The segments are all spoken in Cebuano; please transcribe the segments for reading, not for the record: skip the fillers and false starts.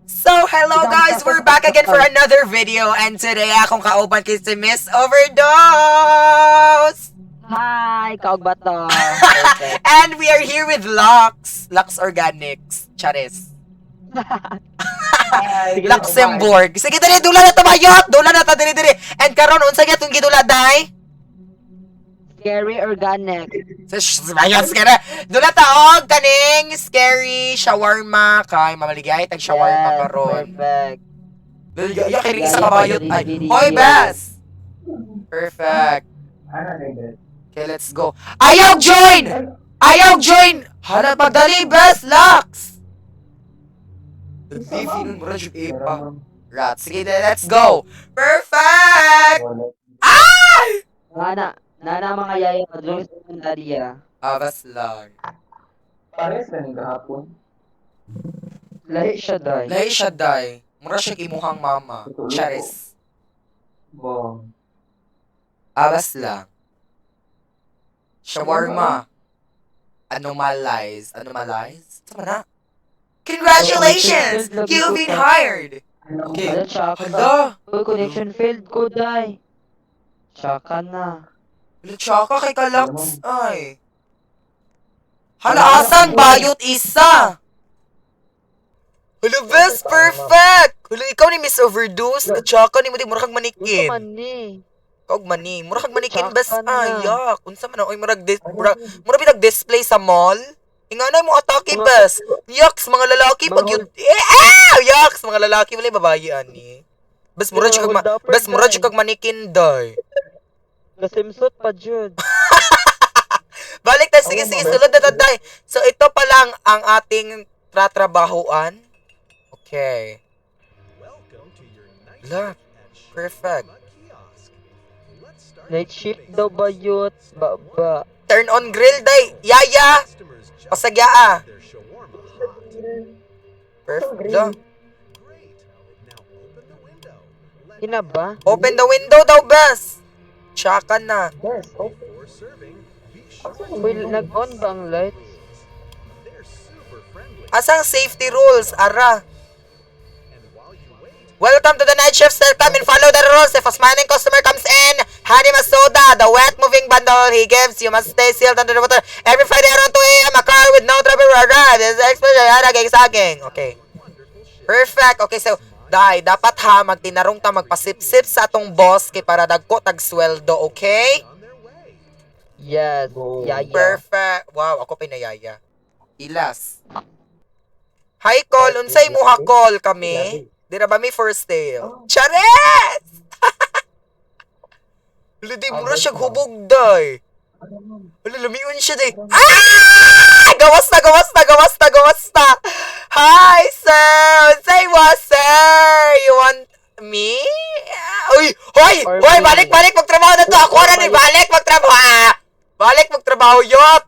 So, hello guys! We're back again for another video and today akong kauban kay si Miss Overdose! Hi, kaog ba to? Perfect. And we are here with Lux! Lux Organics. Charis. Sige, Luxembourg. Sige, dali, dula na tabayot! Dula na ta, dali, dali. And karon unsa gyud itong gidula, day? Scary organic. Sa bayot, sige na. Dula ta og kaning scary shawarma kay mamaligay tag shawarma Yes, karon. perfect. Dali, ya kay isa ka bayot ay. Hoy, Bes! Perfect. Okay, let's go. Ayaw join! Ayaw join! Hala, pagdali, best Lux! Nag-TV nun, mura siya ipa. Rat. Sige, let's go! Perfect! Ah! Nana, nana mga yaya, madlong sa imong daddy ah. Abas lang. Pares na ni gahapon. Lahi siya day. Lahi siya, day. Mura siya imuhang mama. Charis. Bong. Abas lang. Shawarma. Anomalize. Anomalize? Tama na. Congratulations! You've been hired! Okay. Hala, tsaka. Hala! Uy, connection failed ko day. Tsaka na. Hala, tsaka kay Kalaks, ay. Hala, asan bayot isa? Hala, best perfect! Hala, ikaw ni Miss Overdose. Tsaka ni mo di, mura kag Unsa manikin. man ni? Kaog mani. Mura kag manikin, Tsaka best na. ay, yak. Unsa man, oy, murag, murag, mura bitag display sa mall. Ingana mo atake, best. Yaks, mga lalaki, pag yun, eh, ah! Yaks, mga lalaki, wala yung babae, ani. Bes, mura Mga jud kag hold-upper, bes, mura day. jud kag manikin, day. Nasimsot pa jud. Balik tayo. Sige, Oo, sige. mabait. Sulod na tayo. So, ito pa lang ang ating tratrabahuan. Okay. La, perfect. Night shift daw bayot. Ba ba. Turn on grill, day. Yaya! Pasagya ah. Perfect. La. Ina ba? Open the window daw, bes. Tsaka na. Yes, okay. Uy, nag-on ba ang lights? Asang safety rules? Ara. Welcome to the night shift. Sir, come and follow the rules. If a smiling customer comes in, hand him a soda. The wet moving bundle he gives you must stay sealed under the water. Every Friday around 2 a.m., a car with no driver will arrive. This is explanation. Saging. Okay. Perfect. Okay, so, Day, dapat ha, magtinarong ta, magpasip-sip sa atong boss kay para dagko tag sweldo, okay? Yes. Go. Yaya. Perfect. Wow, ako pinayaya. Ilas. Hi, call. Unsay mo ha call kami? Dira ba mi first sale? Chares! Hala, di, mura siya hubog, day. Hala, lumiun siya, day. Ah! Gawas na, gawas na, gawas na, gawas na. Hi, sir! Unsay mo, sir? You want me? Ah, uy! Hoy! Or Hoy! me. Balik, balik! Magtrabaho na to! Ako na ni! Balik! Magtrabaho! Ah! Balik! Magtrabaho, yot!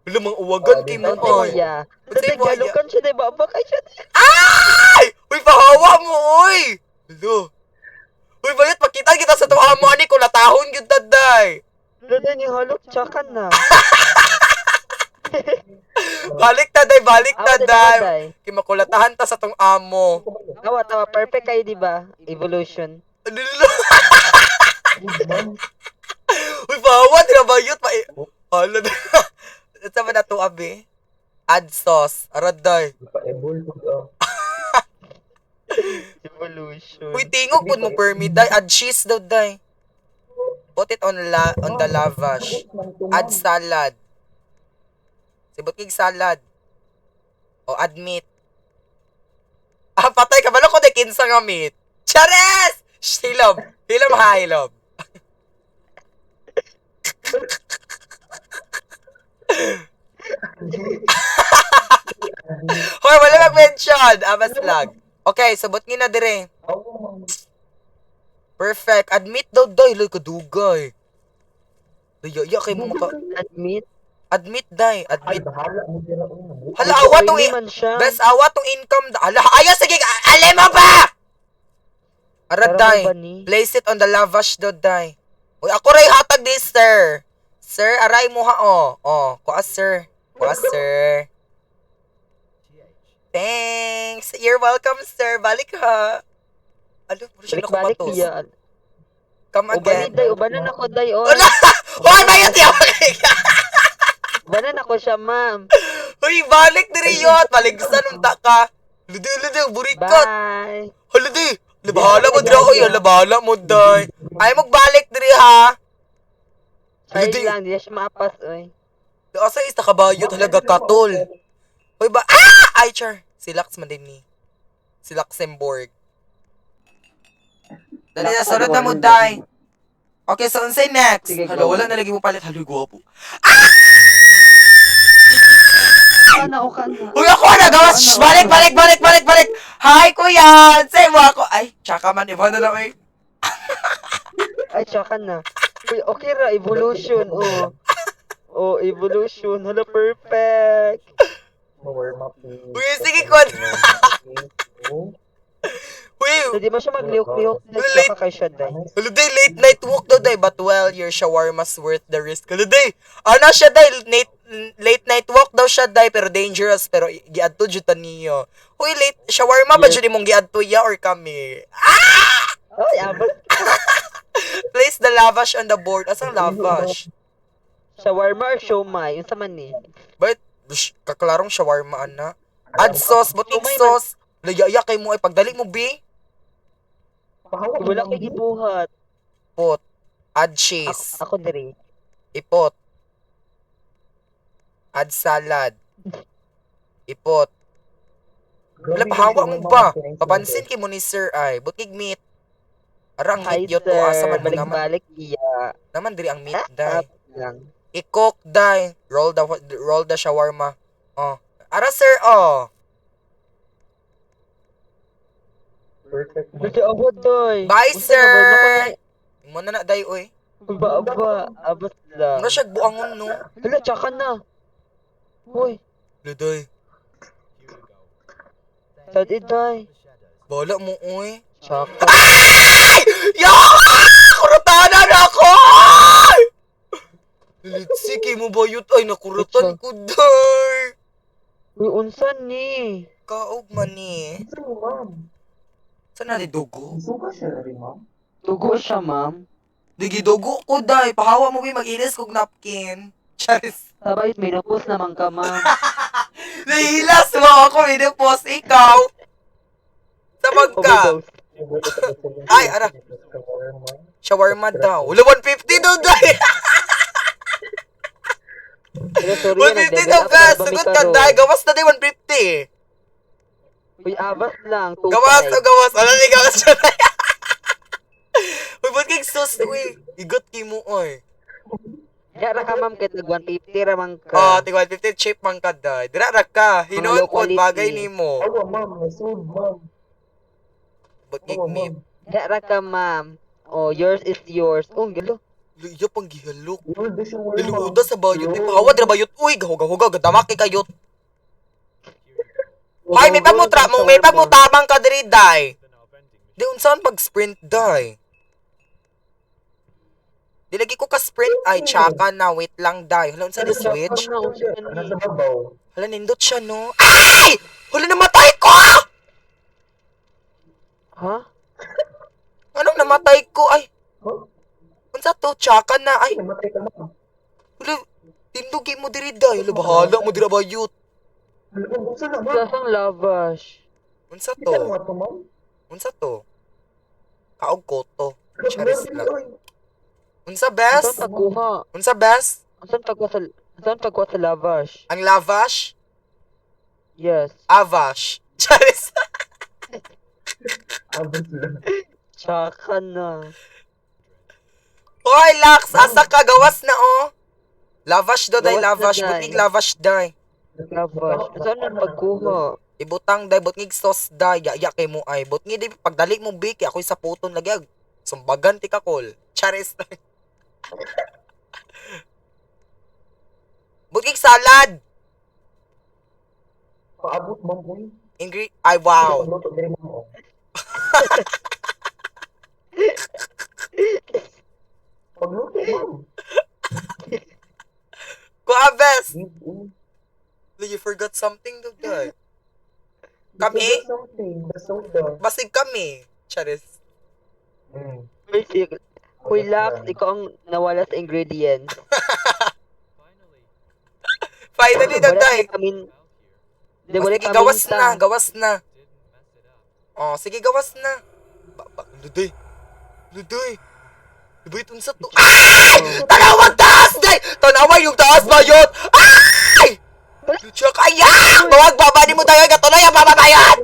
Hala, mga uwagan kay mo, Unsay mo ay. ya? Unsay mo, ya? Nagjalukan siya day ba? Baka siya day. Ay! Uy, pahawa mo, uy! Hala. Uy, bayot, pakita kita sa itong amo ani kung latahon yun taday. Hala ni halok tsaka na. Balik taday, balik Awa day, taday. day. Kay makulatahan ta sa tong amo. Tawa tawa perfect kayo di ba? Evolution. Ano nila? Uy, pahawa, di na bayot. Pa Hala na. Sa ba na to, abi? Add sauce. Araday. Pa-evolve ko. Evolution. Uy, tingog po mo permi, day. Add cheese daw, day. Put it on la on the lavash. Add salad. Sibot kig salad. O add meat. Ah, patay ka. Balo ko de kinsa nga meat. Chares! Shh, hilom. Hilom ha, hilom. Hoy, wala mag-mention. Abas lag. Okay, sabot nga na dire. Perfect. Admit daw, day. Loy, kadugay. Day, ya, kay mo maka... Admit. Admit, day. Ay, Admit. bahala mo dira oh. Hala, awa tong... Oily man siya. Bes, awa tong income. Hala, ayaw, sige. Alay mo ba? Arad, Pero day. ba ni? Place it on the lavash do, day. Uy, ako ray hatag this, sir. Sir, aray mo ha, oh. Oh, kuha, sir. Kuha, sir. Thanks. You're welcome, sir. Balik ha. Alo, puro siya Balik-balik nakumatos. iya. Come Ubanin again. day, ubanan ako day oy. Wala! Hoy, mayat yaw! Ubanan ako siya, ma'am. Hoy, balik diri yot. Baligsan unta ka. Ludi, ludi, burikot. Bye. Hala di. Hala, bahala mo diri oy. Hala, bahala mo day. Ay, magbalik diri ha. Sorry Ludi. lang, di na siya maapas oy. Asa is nakabayot halaga katol. Hoy ba? Ah! Ay, char. Si Lux man din ni. Si Luxembourg. Dali na, sunod na mo, day. Okay, so unsay next? Sige, Hala, go. wala na lagi mo palit. Hala, gwapo. Kana o kana. Uy, ako na gawas. Shh, balik, balik, balik, balik, balik. Hi, kuya. Say mo ako. Ay, tsaka man. Iba na lang, eh. Ay, tsaka na. Uy, okay ra, evolution, oh. Oh, evolution. Hala, perfect. Ma-warm up ni. Uy, sige, kon. Uy, So, di ba siya maglihok-lihok na Late. tsaka kay siya, day? Hala, day, late night walk daw, day. But well, your shawarma's worth the risk. Hala, day. Ano siya, day? Late night walk daw siya, day. Pero dangerous. Pero giadto jud ta niyo. Uy, late shawarma ba Yes. jud imong giadto ya or kami? Ah! Ay, abot. Place the lavash on the board. Asang lavash? Shawarma or siomai? Yung sa man ni. But, sh, kaklarong shawarma, ana. Add sauce, buting Siomay man. sauce. Layaya kay mo ay pagdali mo, B. Pahawak Wala kay gibuhat. Pot. Add Ako, cheese. ako diri. Ipot. Add salad. Ipot. Wala, pahawa mo ba? Papansin kay mo ni sir ay. Butig meat. Arang Hi, hit yot to asa sir. man mo naman. Balik-balik iya. Naman diri ang meat Ah, day. lang. I-cook day. Roll the shawarma. Oh. Ara sir oh. Perfect. Buti abot, day. Bye, Unsa na ba? Nako, sir. day. Mo na na day oy. Ba, ba, abot lang. Mura siya buangon no. Hala, tsaka na. Uy, Ludoy. sad day. Bala mo oy. Tsaka. Ay! Ya! Kurutanan ako! Litsi kay mo bayot ay nakurutan ko day. Uy, unsa ni? Kaog man ni. Saan mo, ma'am? Saan na di dugo? Suka siya rin, ma'am. Dugo siya, ma'am. Digi dugo ko day. Pahawa mo bi mag-ilis kog napkin. Charis. Sabay, may napos naman ka, ma'am. Nahilas mo ako, minipos ikaw. Sa magka. Overdose. Ay, ara. Shawarma daw. Wala, 150 daw day. Pero sorry, 150 nag-level daw up ka. na ba mi Sagot ka karon? day. Gawas na day 150. Uy, abas lang. Gawas 2.5. o gawas. Wala ni gawas siya day. Uy, ba't kay sus? Uy, igot kay mo oy. Ya ra ka, ma'am, kahit nag 150 ra man ka. Oh, tig 150 cheap man ka day. Dira ra ka. Hinuon low po quality. bagay nimo. Awa, ma'am. Nasud, ma'am. Ba't kay Awa, meat? ma'am. Ya ra ka, ma'am. Oh, yours is yours. Oh, ang galo. Luya pang gihalok. You're the shawarma. Niluuda sa bayot. Ay, pahawa dira bayot. Uy, gahuga-huga. Gadamak kay kayot. Ay, may pagmutra mo, may pagmutabang ka diri day. Di unsaon pag sprint day. Di lagi ko ka sprint ay tsaka na wait lang day. Hala unsa ni switch? Nasa babaw. Hala nindot siya no. Ay! Hala namatay ko! Ha? Anong namatay ko ay? Huh? Unsa to? Tsaka na ay. Namatay ka, ma'am. Hala tindugi mo diri day. Hala bahala mo dira bayot. Hala, ma'am, buksan na, ma'am. Sasang lavash. Unsa Kita to? mo nga to, ma'am. Unsa to? Kaog ko to. Charis lang. Oy, Unsa Saan best? tagkuha? Unsa best? Saan tagkuha sa lavash? Ang lavash? Yes. Avash. Charis. Abot lang. Tsaka na. Hoy, Lax, asa ka? Gawas na, oh. Lavash do, day, Gawas na, lavash. day. Butig lavash, day. Lavash. Saan ang pagkuha? Ibutang, day, butngig sauce, day. Ya, kay mo, ay. Butngi, day, pagdali mo, biki. Ako'y sa puton lagi. Ag. Sumbagan, ti ka, kol. Charis. Butngig salad. Paabot, ma'am, uy. Ingri, ay, wow. Pagluto diri, ma'am, oh. Pagluto, ma'am. Kuha, best. Give, uy. You forgot something, do, day. Kami? There's something, the soda. Basig kami. Charis. Basic. Huy, Lax, ikaw ang nawala sa ingredients. Finally, Wala daday. kay Di, Oh, wala sige, gawas paminta. na, gawas na. Oh, sige, gawas na. Ba, luday. Luday. Luday, unsa to? Ay! Tanawag taas, day! Tanawa yung taas, bayot! Ay! Lutsya kaya! Bawag, baba ni mo tayo, gatuloy ang baba bayot!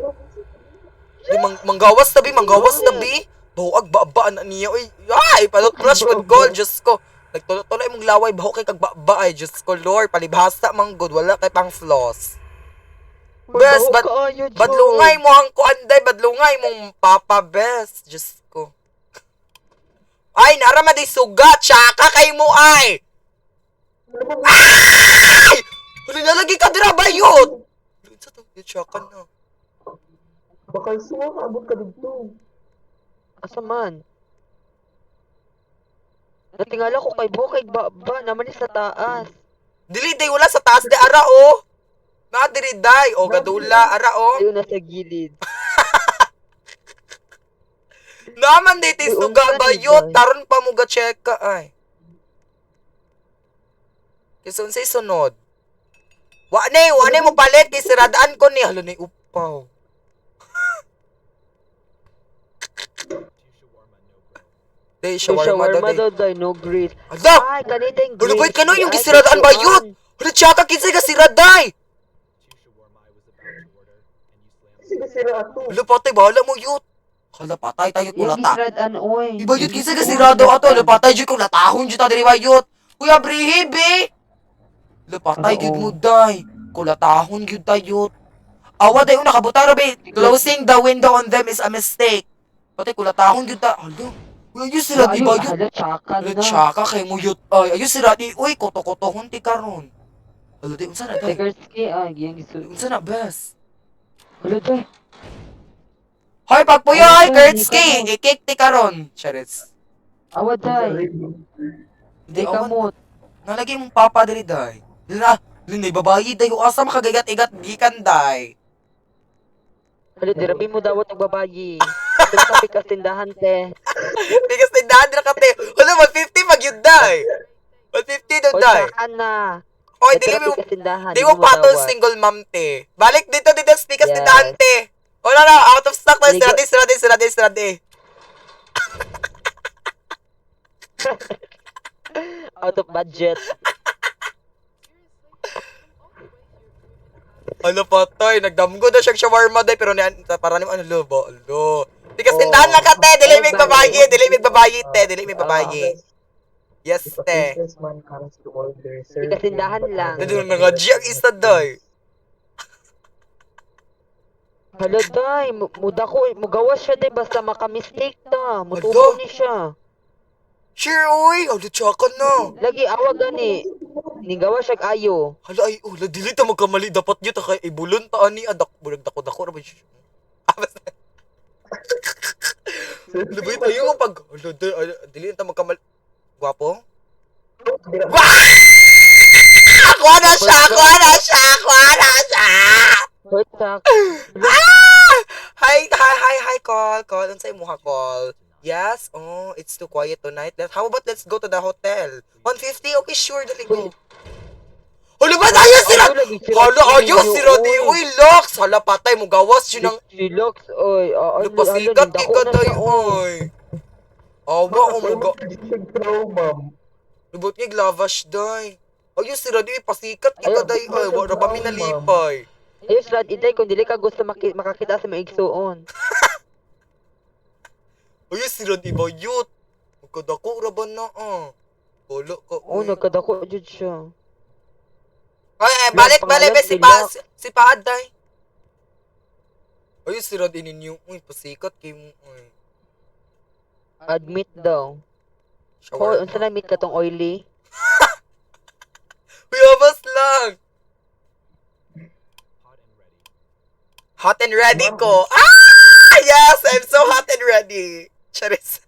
Di, manggawas na, bi, manggawas na, bi. Bawag, baba, na niya, oy. Ay, palot brush with gold, Diyos ko. Nagtuloy-tuloy mong laway, baho kay kagbaba, ay, Diyos ko, Lord. Palibhasa, manggod, wala kay pang floss. Uy, Bes, baho kaayo, Jud. badlungay mo ang kuanday, badlungay mong papa best. Diyos ko. Ay, nara di sugat, tsaka kay mo ay. Ay! Wala na lagi ka dira bayot. Sa to, tsaka na. Baka suwa ka, abot ka dito. Asa man? Natingala ko kay Bukay ba, ba naman sa taas. Dili day wala sa taas di ara oh. Na diri day o gadula ara oh. Ayun, nasa gilid. Naman day ti Uy, suga unsa ni bayot day? taron pa mo ga check ka ay. Kaysa unsay sunod? Wa ni mo palit kay siradaan ko ni hala ni upaw. Day Yung shawarma shawarma daw day. daw day, no grill. Ala! Ay, kanita yung Ano grill. ba kano yung Ay, gisiradaan ba yun? tutuan. Hala tsaka kinsay ka siraday. Sige, sira ato. Hala patay bahala mo yut. Hala patay tayo Yung kulata. gisiradaan, oy. Iba yut kinsa ka sirado ato hala patay jud kung latahon jud ta diri ba yut. Kuya Brihib eh. Hala patay gyud mo day. Kulatahon gyud tayo. Awa dayon nakabuta ra be. Closing the window on them is a mistake. Patay kulatahon gyud ta. Hala. Uy, ayos sila di ba yut? Hala, tsaka Hala na. tsaka kay mo yut. Ay, ayos sila di. Uy, koto-kotohon ti karon. Hala di unsa na day? Tigerski, ay, yung gisu. Unsa na bes? Hala, day. Hoy, pagpuyoy, Ay, Kurtski! hindi I-kick ti karon. Charis. Awa, day. Hindi, Di awan. kamot. Nalagay mong papa diri day. Dili na, dili na, babayi day. Asa makagagat-igat gikan day. Hala, di rabi mo dawat og babayi. Ito ka pikas tindahan, te. Because tindahan na kate. Wala, 150 mag yun day. 150 daw Oy, day. tsaka na. Oy, Ito dili ka mo, pikas tindahan, di mo patol dawat. single mom te. Balik dito dito, speakers Yes. tindahan te. Wala na, out of stock na. Ligo. Sirade, sirade, sirade, sirade. Out of budget. Ano patay, nagdamgo na siyang shawarma day pero ni para ni ano lo ba? Alo. Tikas Oh. tindahan lang ka te, dili Ay, may bye. babayi, dili may babayi te, dili may babayi. Yes If a te. faceless man comes to order, serve Tikas tindahan him, but lang. Dito na nga G ang isa day. Hala, day. Muda ko, mugawas siya, day. Basta makamistake ta. Mutubo Hala. ni siya. Sure oy, alo tsaka na. Lagi, awa gani. Nigawa siya ayo. Hala ay, oh, la dili ta magkamali dapat gyud ta kay ibulon ta ani adak bulag dako dako ra ba siya. Ah, basta. Lubay tayo nga pag hala day, ay, dili ta magkamali. Gwapo? Kuha na siya, kuha na siya, kuha na siya. Hoy, tak. Ah! Hi, hi, hi, hi, call, call. Unsay mo call? Yes, oh, it's too quiet tonight. How about let's go to the hotel? 150? Okay, sure, dali go. Hala ba tayo sila? Ayo, lagi sila Hala, ayo ninyo, sila di. oy. Uy, Lux! Hala, patay mo gawas yun ang Si Lux, oy. Ah, ano, napasikat hala, kay ka nindako na day, siya, oy. oy. Awa, oh my God. Ma'am. Lubot niya glavash day. Ayo sila di, pasikat kay ka Ayo, day, oy. Wala ba minalipay? Ayo, sila, iday, kung dili ka gusto makakita sa mga igsuon. Ayo sila di ba yut? Magkadako ra ba na ah? Wala ka, Oh, oy. nagkadako jud siya. Ay, ay, balik, balik, Pangalan be, si si pa, Lux. si Paad, day. Ay, si Rod ninyo. Uy, pasikat kay mo. Uy. Admit daw. Shower. Hoy, unsa na meet ka tong oily? Uy, abas lang. Hot and ready ko. Ah! Yes, I'm so hot and ready. Charis.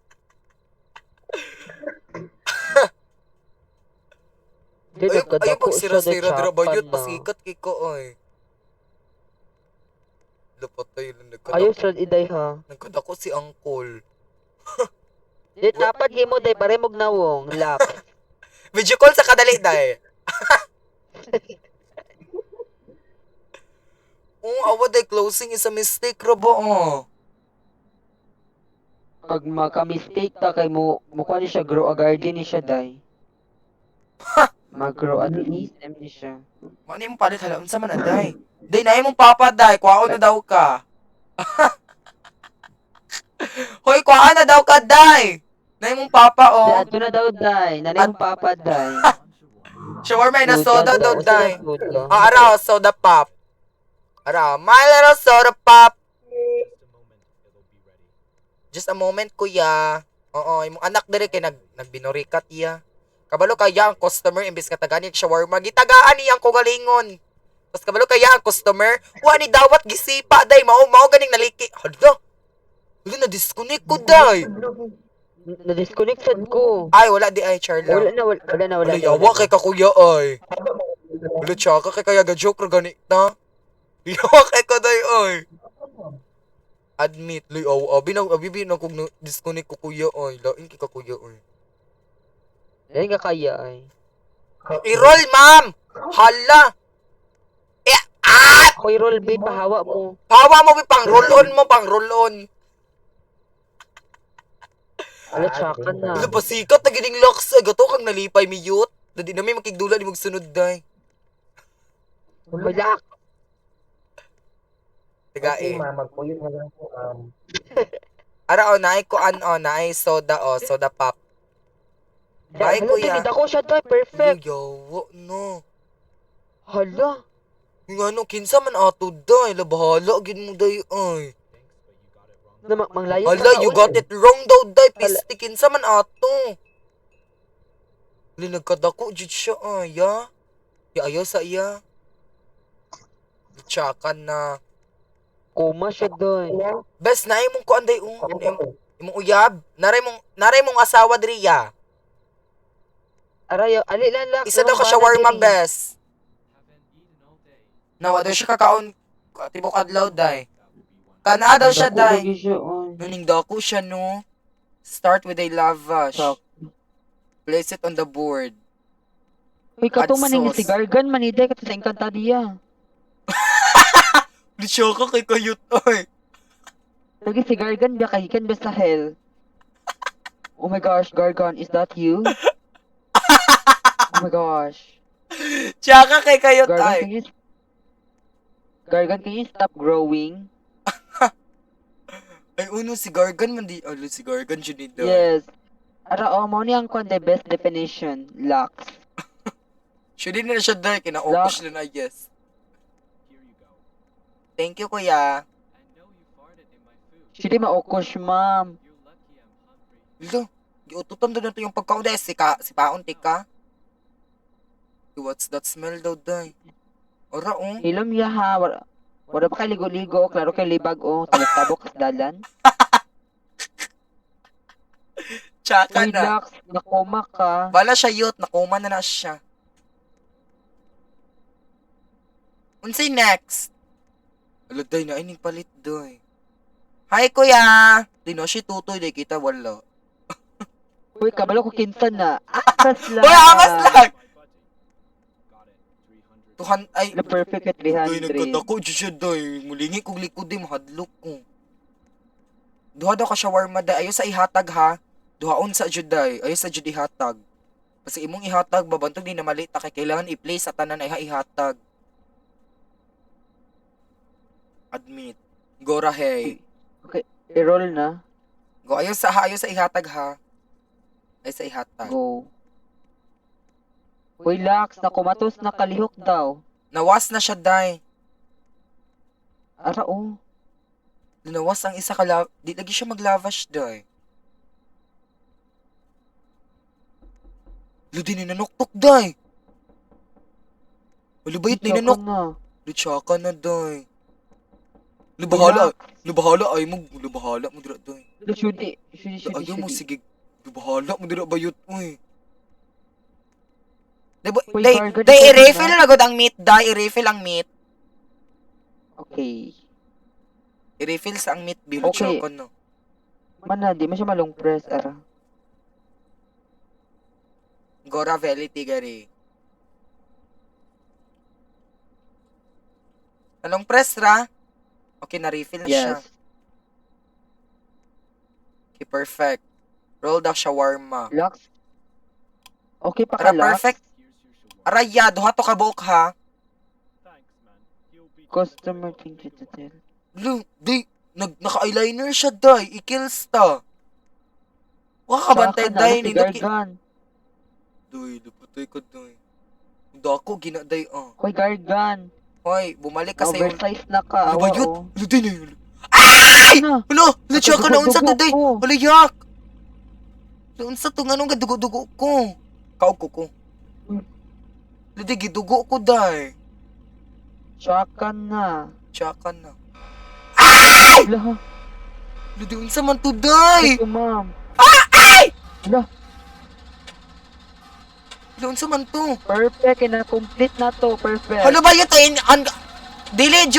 Di, Ay, ay, nagkadako pag siya, day, sira-sira, dira ba tsaka yun? na. Pasikat kay ko, ay. Lupatay lang Ayos nagkadako. ra iday ha. Nagkadako si Uncle. Di dapat himo day pare mog nawong lap. Video call sa kadali day. Oh, awa day closing is a mistake ra ba oh. Pag maka-mistake ta kay mo mukuha ni siya grow a garden ni siya day. Mag-grow at least M ni siya. Mano imong palit hala unsa man aday? Day na imong papa day, kuwaon na daw ka. Hoy, kuwaon na daw ka day. Na imong papa Day oh. adto na daw day, nanay At mong papa day. Shawarma na Soda soda daw daw, day. soda. Ah, ara soda pop. Ara, my little soda pop. Just a moment, kuya. Oo, imong anak dire kay nagbinurikat iya. Kabalo kaya ang customer imbes nga tagaan niya shawarma, gitagaan niya ang kugalingon. Tapos kabalo kaya ang customer, wa ni dawat gisipa day, mao mao ganing naliki. Hala. Hala na disconnect ko day. Na-disconnect sad ko. Ay wala di ay char Wala lang. na, wala, wala na, wala Wala na. yawa Wala kay na. ka kuya ay. Haba mo. Wala tsaka kay kaya ga joke ra gani ta. Yawa kay ka day ay. Admit luy aw abi na abi bi na kog na disconnect ko kuya ay. Lain kay ka kuya ay. Dali ka kaya ay. I-roll, ma'am! Hala! Eh, ah! Ako'y roll B, pahawa mo. Hawa mo, pang roll on mo, pang roll on. Wala, tsaka na. Wala pa sikat na gining locks. Ay, gato kang nalipay, mi youth. Na di na may makigdula ni magsunod, day. Wala. Tiga Okay, eh. ma'am. Magpuyot na lang ko, ma'am. Ara, o, naay ko, an, o, naay soda, o, soda pop. Bye, Hala, kuya. tingin ako siya day, perfect. Yawa, no. Hala. Yung ano, kinsa man ato, day. La, bahala, gid mo, day, ay. Na manglayo Hala, you got it wrong daw, day. Pisti, kinsa man ato. Hala, nagkadako, jud siya, ay, ya. Ya, ayaw sa iya. Tsaka na. Koma siya day. Wala. Bes, na imong kuan day, oh. Ako Na pa ko. imong uyab. Naray mong asawa diri ya. Aray, ali lang lang. Isa daw ka shawarma, bes. Nawa daw siya kakaon tibok adlaw day. Kana daw siya day. Nuning dako siya no. Start with a lavash. Sak. Place it on the board. Uy, kato Add man yung sauce. si Gargan man day kato sa Encantadia. Di siya ka kay kayot oy. Lagi si Gargan ba kay kan ba sa hell? Oh my gosh, Gargan, is that you? Oh my gosh. Siya ka kay kayot Gargan, ay. Gargan, can you stop growing? Ay uno si Gargan man di alo si Gargan jud ni daw. Yes. Ara, oh, mo ni ang kwan the best definition, locks. Siya din na siya day kinaupos na I guess. Thank you kuya. Siya di maukos, ma'am. Lo, giututan daw nato yung pagkaon dahil si ka si paon tika. What's that smell daw day? Ora oh. Hilom ya ha, wala, wala pa kay ligo-ligo, klaro kay libag oh, tabok kasdalan. Tsaka Uy, na. locks, nakoma ka. Bala siya yut, nakuma na na siya. Unsay next? Ala day na ining palit day. Hi kuya. Di no siya tutoy day kita wala. Uy, kabalo ko kinsa na. Angas lang. Hoy, angas lang. Tuhan ay The perfect at Day 300. nagkadako jud siya day. Mulingi kog likod day mahadlok ko. Duha daw ka shawarma day. Ayo sa ihatag ha. Duhaon sa jud day. Ayo sa jud ihatag. Kasi imong ihatag babantog di na mali ta kay kailangan i-place sa tanan ay ha ihatag. Admit. Gora hey. I-roll na. Go ayo sa ha, ayo sa ihatag ha. Ayo sa ihatag. Go. Uy, Lax, nakumatos na kalihok daw. Nawas na siya day. Ara, oh. Nawas ang isa ka di lagi siya maglavash day. Lo di ninanuktok day. Lo bayot Tsaka ninanok. na. Lo tsaka na day. Lo Uy, bahala. Lax. Lo bahala ay mo. Lo bahala mo dira day. Lo, shudi. Shudi, Lo shudi, ayaw mo shudi. sige. Lo bahala mo dira bayot uy. Day, Uy, day, Gargan, day, ikaw i-refill na. na gud ang meat, day, i-refill ang meat. Okay. I-refill sa ang meat bill Okay. okay. No. Mana, di mo siya malong press, ara. Gora Valley Tigari. Anong press ra? Okay, na-refill na siya. Yes. Okay, perfect. Roll the shawarma. Lux. Okay pa Ara, ka, Lux? perfect. Araya, duha to ka buok ha. Customer thing to tell. Lu, di, naka-eyeliner siya, day. I-kills ta. Waka ka bantay, Tsaka na, day. si Nindot ki... Gargan. Day, lupatay ka, day. Dako, gina, day, ah. Hoy, Gargan. Hoy, bumalik ka sa iyong. Oversize na ka. Ano Awa, ba yun? oh. Ano din yun? Ano? Hala, hala, siya ka na unsa to, day. Dugo-dugo ko. Hala, yak. Unsa to, nganong dugo-dugo ko? Kaog ko ko. Hala, day, gidugo ko, day. Tsaka na. Siya ka na. Hala, Hala, day, unsa man to, day? ito, ma'am. Ay! Hala, Hala, unsa man to? perfect. Na-complete na to. Perfect. Ano ba yun? Tayo, dili, Jude.